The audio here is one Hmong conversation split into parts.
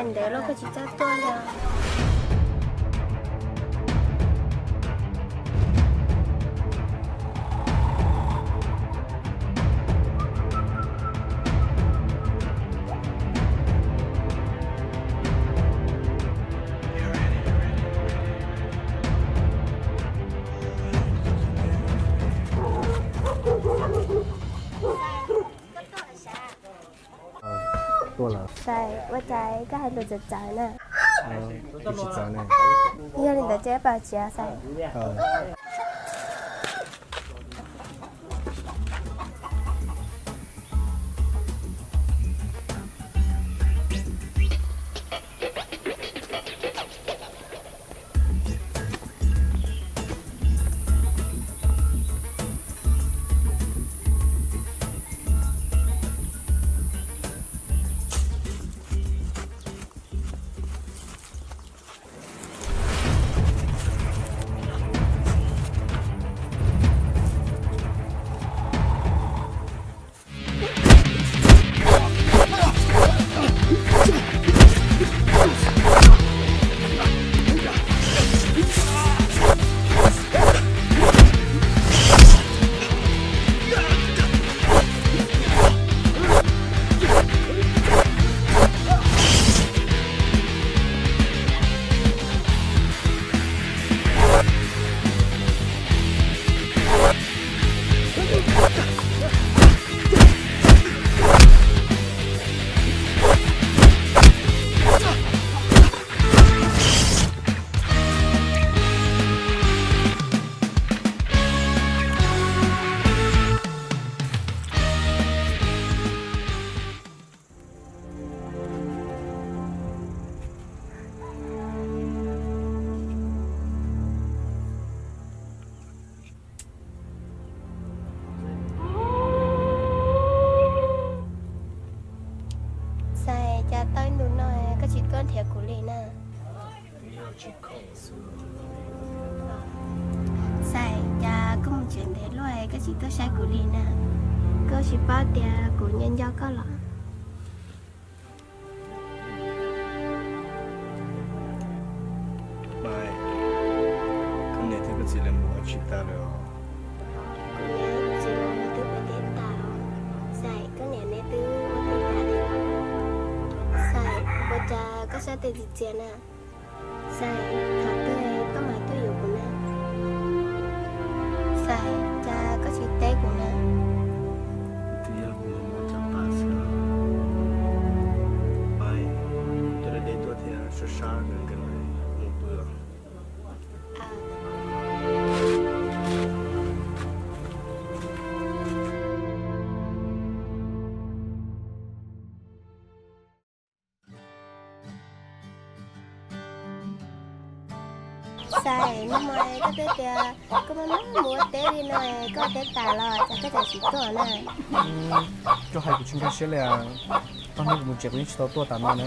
Ntawd los koj tsis txawj tuaj li. Tuaj lawm. Ua cas koj hais lus txawv txawv na? Tsis txawv ne. Yog li ntawd ces pab tsis txawv. Xais, cas tau ib ntu no koj tsis tuaj nrhiav kuv li na? Xais, cas koj mus tsev ntev luaj koj tsis tuaj saib kuv li na? Koj tsis paub tias kuv nco nco koj los? Koj niam thiab koj txiv lawv mus ua tsis tas lawm os. Kuv niam kuv txiv lawv twb pais teb tas os. Xais, koj niam neb twb ua teb tas li. Xais, ua cas koj sab tes txias txias na? Xais, thaum twg koj mam tuaj yuav kuv na? Xais, cas koj tsis teb kuv na? Twb yog kuv mus cov pas xwb. Pais, cov deb deb tuaj thiab sab sab nkawd los mus pw os. Xais, nag hmo koj twb tias koj maj maj mus ua teb li no, koj ua teb tas los cas koj tseem tsis tuaj na? Koj hais kuv tsis nkag siab li. Tau hnub kuv mus tsev kuv yeej tsis tau tuaj tas no na.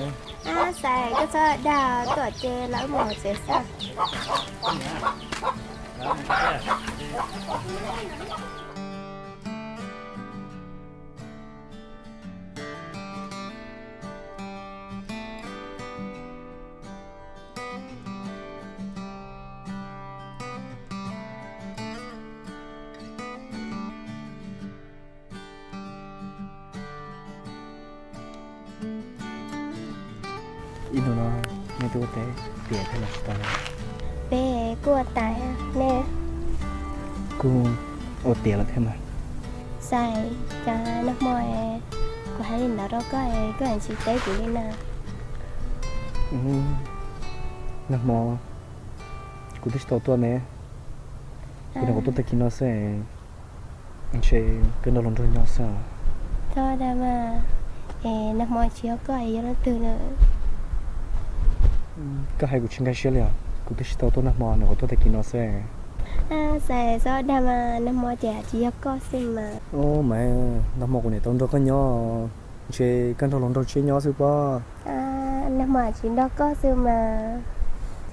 Xais, koj txhob dag, tuaj ces los wb mus hauv tsev xwb. Ib ntu no nej twb ua teb tiav thiab los tsis tau? Peb kuj ua tas, nej kuj ua tiav lawm thiab mas. Xais, cas nag hmo kuv hais li ntawd rau koj es koj tsis teb kuv li na? Nag hmo kuv twb tsis tau tuaj ne, kuv nim qhuav tuaj tag kis no xwb. Ntshe koj nrog luag nraug nyob xwb. Txhob dag mas, es nag hmo tsis yog koj es yog leej twg na? Koj hais kuv tsis nkag siab li os, kuv twb tsis tau tuaj nag hmo, nim qhuav tuaj tag kis no xwb. Xais, txhob dag mas, nag hmo ces tsis yog koj xwb mas. Mas nag hmo kuv nim tau nrog koj nyob, ntshe koj nrog luag nraug tshiab nyob xwb pob. Nag hmo tsis nrog koj xwb mas,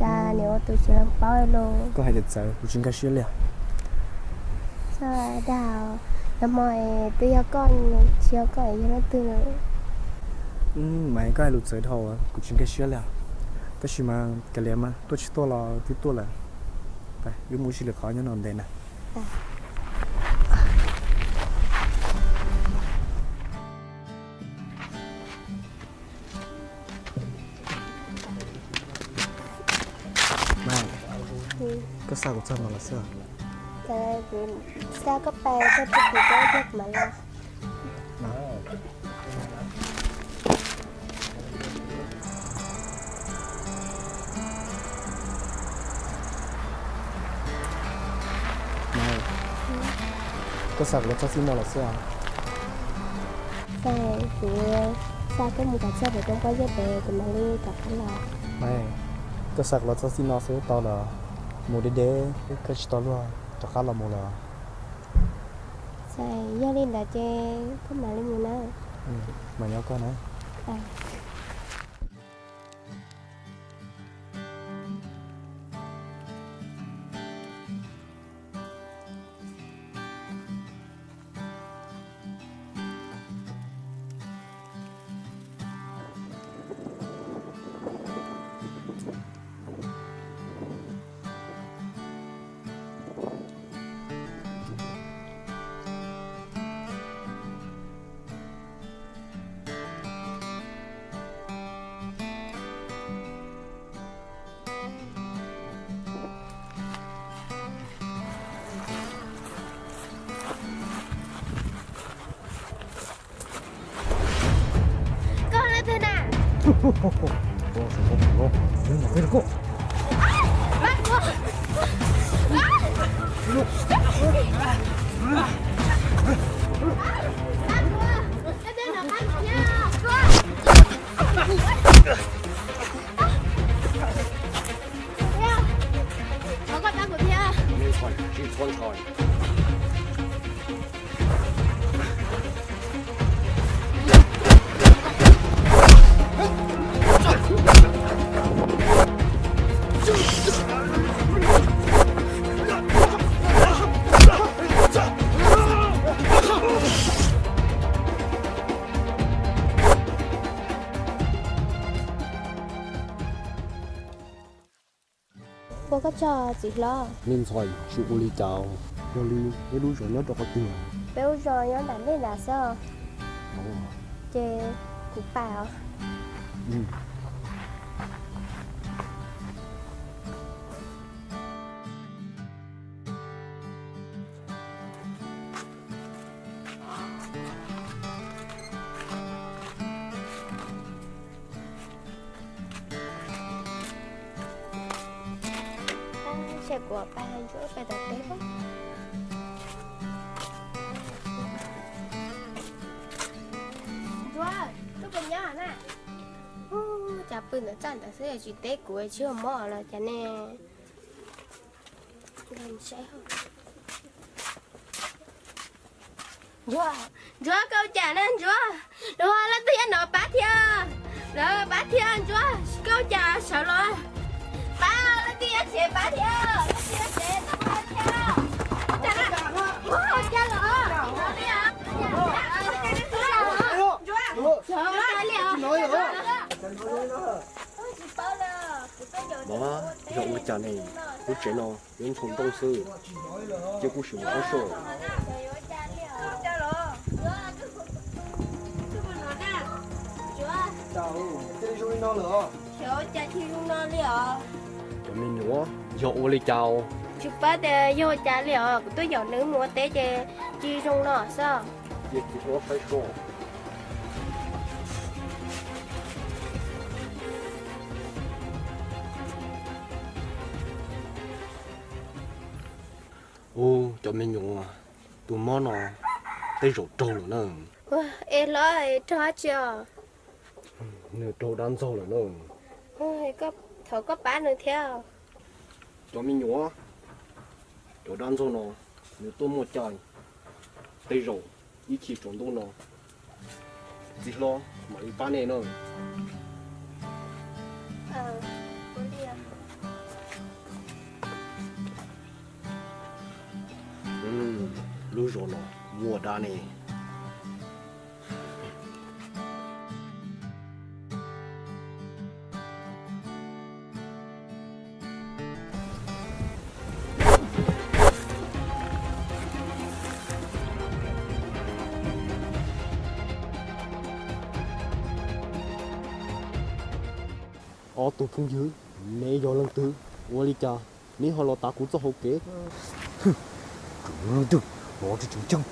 cas nim ua tus tsis lees paub li. Koj hais tias txawv, kuv tsis nkag siab li. Txhob dag, nag hmo twb yog koj, tsis yog koj yog leej twg? Maiv, koj hais lus txawv dhau, kuv tsis nkag siab li. Tab sis mas kav liam mas, tuaj tsis tuaj los twb tuaj lawm. Wb mus ua si lwm qhov nyob no ntev na. Maiv, koj xa kuv txog no los xwb? Xa koj pais txog tsev kuv coj tiag kuv mam los. Maiv, koj xa kuv los txog txij no los xwb? Kuv xa koj mus kom txog pem roob pob zeb pem kuv mam li rov qab los. Maiv, koj xa kuv los txog txij no xwb tau los? Mus deb deb koj tsis tau luag rov qab los mus lawm? Yog li ntawd ces koj mam li mus na. Mas nyob koj na. Koj leej twg na? Ua koj tsaug txiv hlob. Me ntxhais, tsis ua li cas. Yog li peb lub zos nyob rau qhov twg? Peb lub zos nyob nram ntej nram xwb. Ces kuv pais os. Ces kuv pais Ntsuab pais tom teb. Ntsuab, koj puas nyob na? Ub, cas pw ntawm txaj ntawd xwb tsis teb kuv, tsis yog mob los cas ne? Ntsuab, Ntsuab, koj ua cas na Ntsuab? Luag leej twg nyob no pab thiab. Lawv pab thiab Ntsuab, koj ua cas sawv los? Pab, leej twg nyob tsev pab thiab, leej twg nyob tsev pab thiab. Ua cas na? Ua cas los? Ntsuab, ua cas li os? Maiv, yog ua cas ne? Lub tsev no yuav ntxhua ntooj xwb, cia kuv sim mus qhov soj. Xyov ua cas cia zoo no li os. Cov me nyuam, yog ua li cas? Tsis paub tias yog ua cas li os, kuv twb yaum nws mus ua teb ces cia zoo no xwb. Cia kuv sim mus qhov soj. Ub, cov me nyuam, tus mob no tej zaum raug lawm na. Es hlob, raug dab tsi os? Nws raug dab ntxaug lawm na. Thov koj pab nws thiab. Cov me nyuam, cov dab ntxaug no nws tuaj muaj cai, tej zaum ib chim tsaus ntuj no txiv hlob mam li pab nej na. Lub zos no muaj dab ne. Tus phooj ywg, neb yog leej twg? Ua li cas neb ho los tav kuv txoj hauv kev? Tus leej twg los tsis tseem ceeb.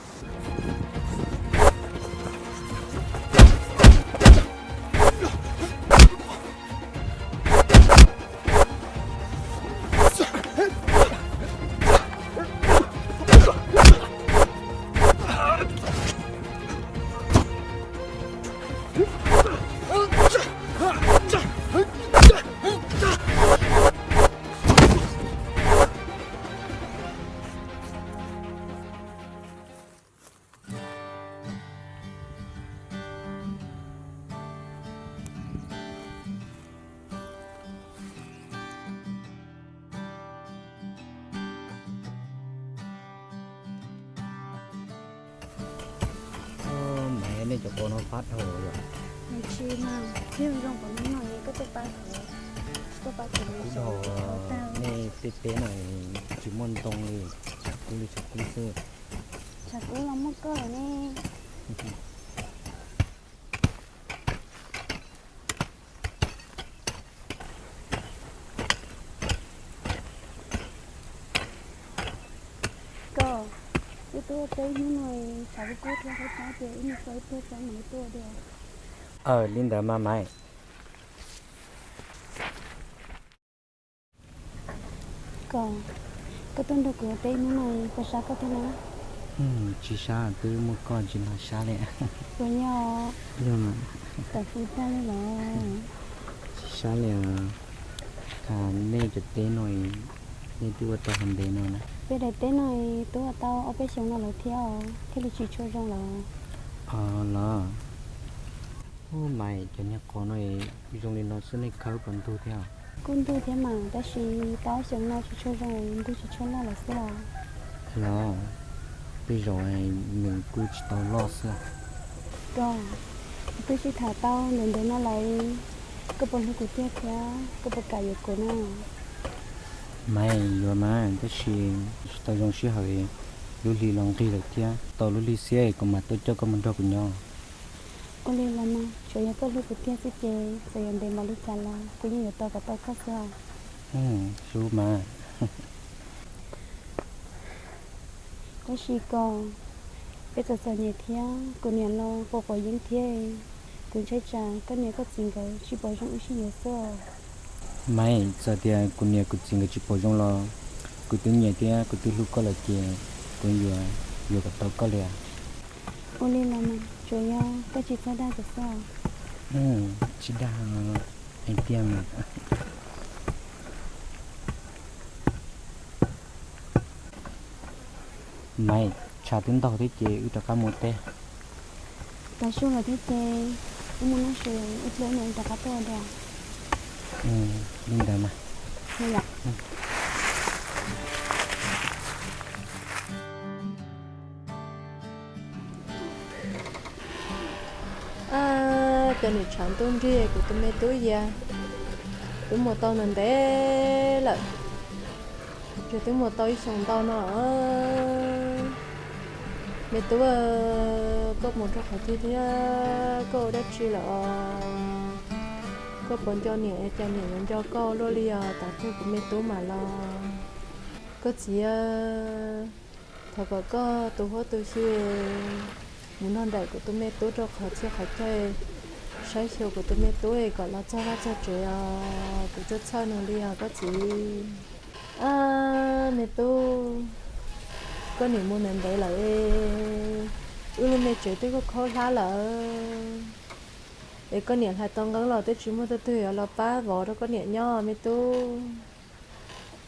Maiv, nej cov qos no fab dhau yom. Tsis mas, thiab zoo qhov no no koj tuaj pab kuv, tuaj pab kuv. Kub dhau, nej tej teb no tsis muaj ntoo li, tshav kub li tshav kub xwb. Tshav kub los muaj koj lawm ne. Koj, wb tuaj teb hnub no tshav kub kub thiab, haib tshab ces wb mus txog ib pliag tso mam li tuaj tiag. Aws, li ntawd mas Maiv. Koj, koj tuaj nrog kuv teb hnub no puas sab koj thiab na? Tsis sab, twb muaj koj tsis hnov sab li. Puas yog? Yog mas. Tam sim tag li los? Tsis sab li os. Cas nej cov teb no nej twb ua tau hov ntev no na? Peb daim teb no twb ua tau ob peb xyoos no lawm thiab os, thiaj li tsis tshua zoo lawm. Os los. Ub, Maiv, cov niag qos no zoo li no xwb nej khawb puas ntug thiab? Kuj ntug thiab mas, tab sis tau ob xyoos no tsis tshua zoo, ntug tsis tshua loj lawm xwb os. Los, tej zaum nws kuj tsis tau loj xwb. Koj, kuv twb sib tham tau ntev ntev no lawm, koj puas hlub kuv tiag thiab koj puas kam yuav kuv na? Maiv, yuav mas, tab sis tsis tau zoo sij hawm, lub hli los nqig lawm thiab, tau lub hli xiab kuv mam tuaj coj koj mus nrog kuv nyob. Ua li los mas, tsuas yog koj hlub kuv tiag xwb ces txawm yuav ntev npaum li cas los kuv yeej yuav tos kom tau koj xwb os. Hlub mas. Tab sis Koj, peb txom txom nyem thiab, kuv niam los quav quav yeeb thiab, kuv ntshai tsam koj niam koj txiv nkawd tsis pom zoo wb sib yuav xwb. Maiv, txawm tias kuv niam kuv txiv nkawd tsis pom zoo los kuv twb nyiam thiab kuv twb hlub koj lawm ces kuv yuav, yuav kom tau koj li. Ua li los mas, tsuas yog koj tsis txhob dag kuv xwb. Tsis dag, hais tiag mas. Maiv, tshav twb ntaug thiab ces wb rov qab mus teb. Tav su lawm thiab ces wb mus noj su, ib pliag wb mam li rov qab tuaj tiag. Li ntawd mas. Cov niam tshav ntuj nrig kuv tus me tub Yia, twb mus tau ntev ntev lawm, twb mus tau ib xyoos ntau no. Me tub, koj mus rau qhov twg thiab koj ua dab tsi lawm os? Koj puas nco niam, cas niam yuav nco koj luaj li os? Tav twg kuv me tub mam los. Koj txiv, thov kom koj tu huab tu xyw mus nrog nraim kuv tus me tub rau qhov txhia qhov chaw, saib xyuas kuv tus me tub kom los txog vaj txog tsev os, kuv txhawj txhawj nws li os koj txiv. Me tub, koj niam mus ntev ntev lawm, wb lub me tsev twb khaub hlab lawm, es koj niam hlais tau nqeeb los twb tsis muaj tug twg yuav los pab vov rau koj niam nyob me tub.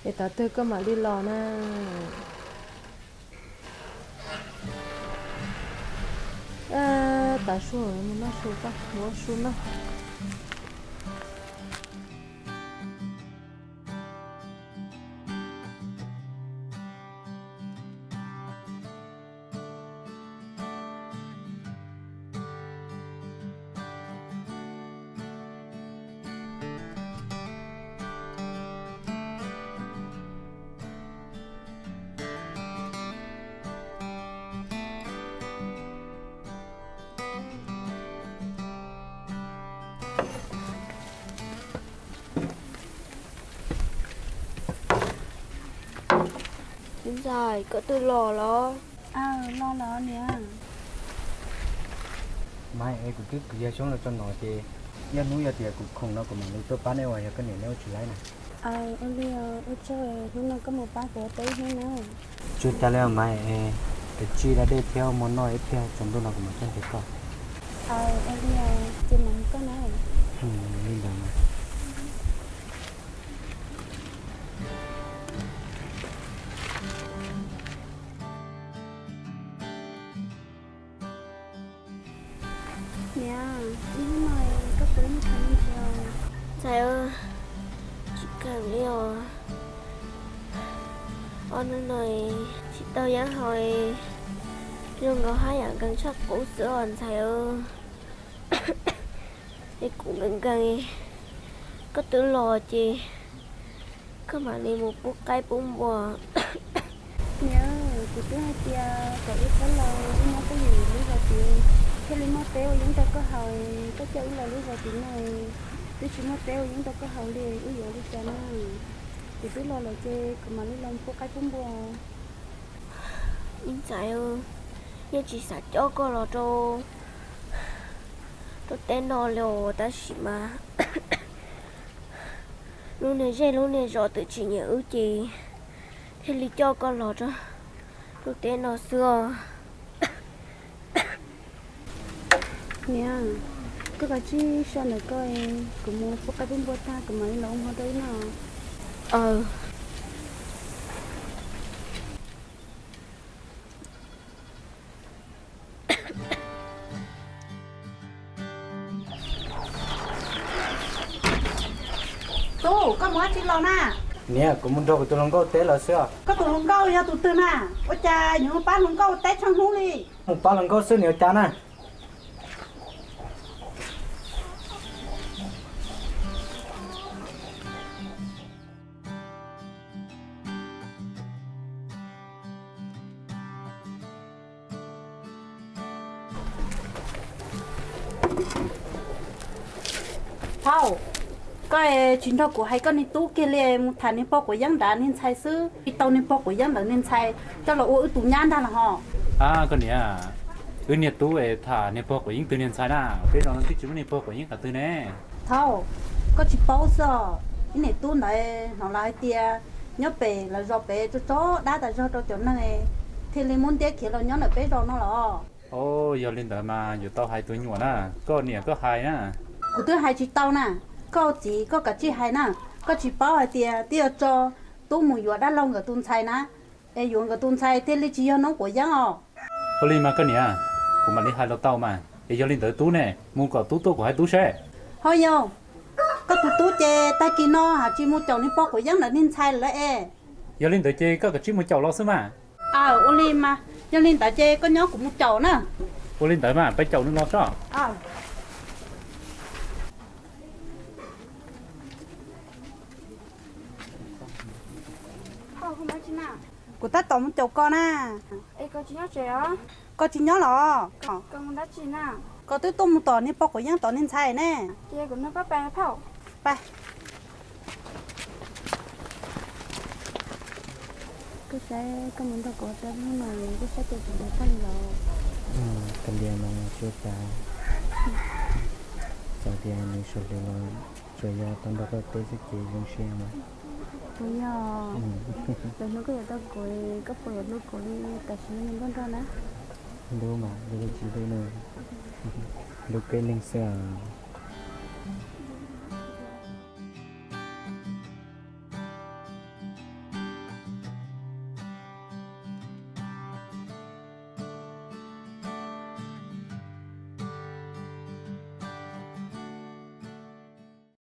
Es tav twg koj mam li los na? Tav su, mus noj su, mus ua su noj. Ntxhais, koj twb los los? Aw, los los niam. Maiv, es kuv twb kwv yog xyoob los tso no ces, yog hnub yog tias kuv khoom no kuv mam li tuaj pab neb, uas yog koj niam neb ua tsis laib na. Aw, ua li, ua tsaug, hnub no koj mus pab kuv tau ib hnub na. Tsuas tas li os Maiv, es kav tsij da dej thiab ua mov noj ib pliag, tsaus ntuj no kuv mam tuaj nrhiav koj. Aw, ua li, ces mam mus koj na. Li ntawd. Niam, ib hnub no koj puas ib ntxhais me ntsis os? Ntxhais, tsis kheev li os. Ob hnub no tsis tau yeeb haus, zoo nkaus haj yam nkees tshaj qub xwb os ntxhais. Es kuv nkees nkees, koj twb los ces koj mam li mus pub qaib pub npua. Niam, kuv twb hais tias kom wb txhob los, wb nyob peb yim lub zos tid thiaj li muaj teb ua yeeb rau koj haus. Koj coj wb los lub zos tid no, twb tsis muaj teb ua yeeb rau koj haus li, wb yuav ua li cas na? Kuv twb los lawm ces kuv mam li los pub qaib pub npua. Ib ntxhais, yeej tsis xav coj koj los rau, rau teb no li os, tab sis mas lub niag zej lub niag zos twb tsis nyiam wb ces thiaj li coj koj los rau lub teb no xwb os. Niam, koj kav tsij so ntawm koj, kuv mus pub qaib pub npua tag kuv mam li los ua hmo rau wb noj. Aw. Tub, koj mus dab tsi los na? Niam, kuv mus nrog kuv tus hluas nkauj teb los xwb os. Koj tus hluas nkauj yog tus twg na? Ua cas yuav mus pab hluas nkauj teb tsheej hnub li? Mus pab hluas nkauj xwb, nws ua cas na? Thaub, koj tsis nrog kuv hais koj niag tub kiag li, mus tham niag pog quav yeeb nrad niag ntxhais xwb, tsis tau niag pog quav yeeb ntawd niag ntxhais coj los ua wb tus nyab ntag los hos. Ab, koj niam, wb niag tub es tham niag pog quav yeeb twg niag ntxhais na? Peb zos no twb tsis muaj niag pog quav yeeb qhov twg ne. Thaub, koj tsis paub xwb os, ib niam tub ntawd hnov lawv hais tias nyob pem lawv zos pem tso tso dab tas zog rau cov neeg, thiaj li muab ntiab khiav los nyob ntawm peb zos no los. Os, yog li ntawd mas yuav tau hais tus nyuam na, koj niam koj hais na. Kuv twb hais tsis tau na, koj txiv koj kav tsij hais na, koj tsis paub hais tias twb yuav tso tub mus yuav dab laug nkawd tus ntxhais na, es yuav nkawd tus ntxhais thiaj li tsis yog noob quav yeeb os. Ua li mas koj niam, kuv mam li hais los tau mas, es yog li ntawd tub ne, mus kom tub tuaj kuv hais tub seb. Ho yog, koj tus tub ces tag kis no haj tsis mus caum niag pog quav yeeb ntawd niag ntxhais lawm es. Yog li ntawd ces koj kav tsij mus caum los xwb mas. Aw, ua li mas, yog li ntawd ces koj nyob kuv mus caum na. Ua li ntawd mas peb caum nws los tso. Kuv tab tom mus caum koj na. Koj tsis nyob los? Koj twb tuaj mus tom niag pog quav yeeb tom niag ntxhais ne. Koj saib, koj mus nrog kuv ua teb hnub no, koj saib tus txiv ntawd tag li los? Kav liam mas tsis ua cas, txawm tias nws suav hli los tsuas yog tau nrog koj teb xwb ces zoo siab mas. Puas yog? Lwm hnub koj yuav tau kuv, koj puas yuav hlub kuv li tam sim no nrog nrog na? Hlub mas, hlub tsis hlub ne, hlub peb leeg xwb os.